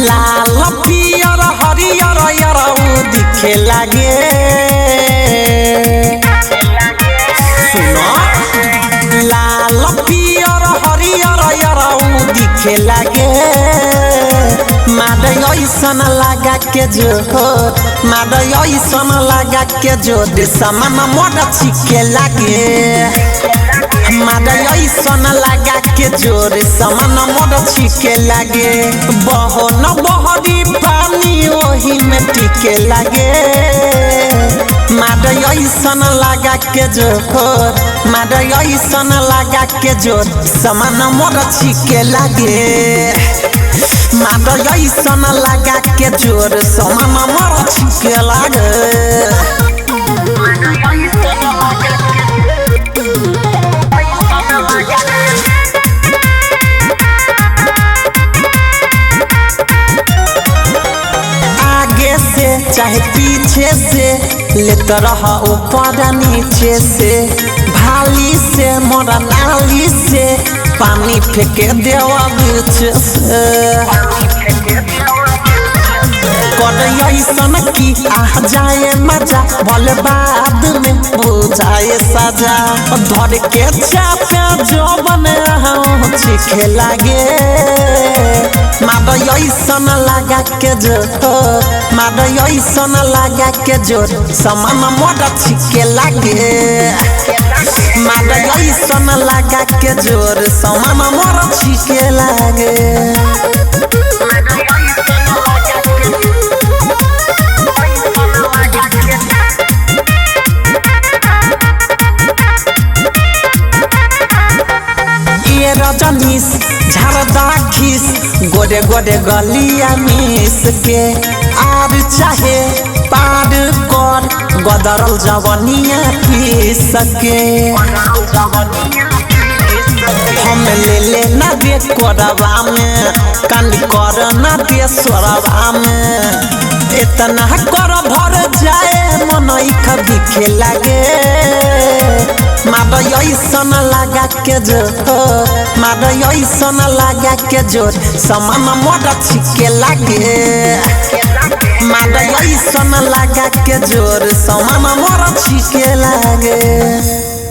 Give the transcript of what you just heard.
लाल पियर हरियर यरऊ दिखे लागे। सुनो लाल पियर हरियर यरऊ दिखे लागे। मारे ऐसन लगा के जो, मारे ऐसन लगा के जो सामान मोर छिके लागे। मारे ऐसन लगा के जोर सामान मोर छिके लागे। बहो न बहरी पानी ओही में टिके लागे। मारे ऐसन लगा के जोर, मारे ऐसन लगा के जोर सामान मोर छिके लागे। मारे ऐसन लगा के जोर सामान मोर छिके लागे। आगे से चाहे पीछे से लेत रह ऊपर नीचे से, भाली से मोरा नाली से पानी फेंके देवा बीच से। कर ऐसन की आ जाए मजा, भले बाद में बुझाए सजा। धर के चापे जवन चीखे लागे। मारे ऐसन लगा के जो, मारे ऐसन लगा के जोर सामान मोर छिके लागे। मारे ऐसन लगा के जोर सामान मोर छिके लागे। रजनीश झारदा खीस गोरे गोरे गलिया मिस के, आर चाहे पार कर गदरल जवनिया पीस के। हम ले ले ना दे कोरबा में, कान कर ना दे सोरबा में। इतना कर भर जाए मन दिखे लागे। मारे ऐसन लगा के जो, मारे ऐसन लगा के जोर सामान मोर छिके लागे। मारे ऐसन लगा के जोर सामान मोर छिके लागे।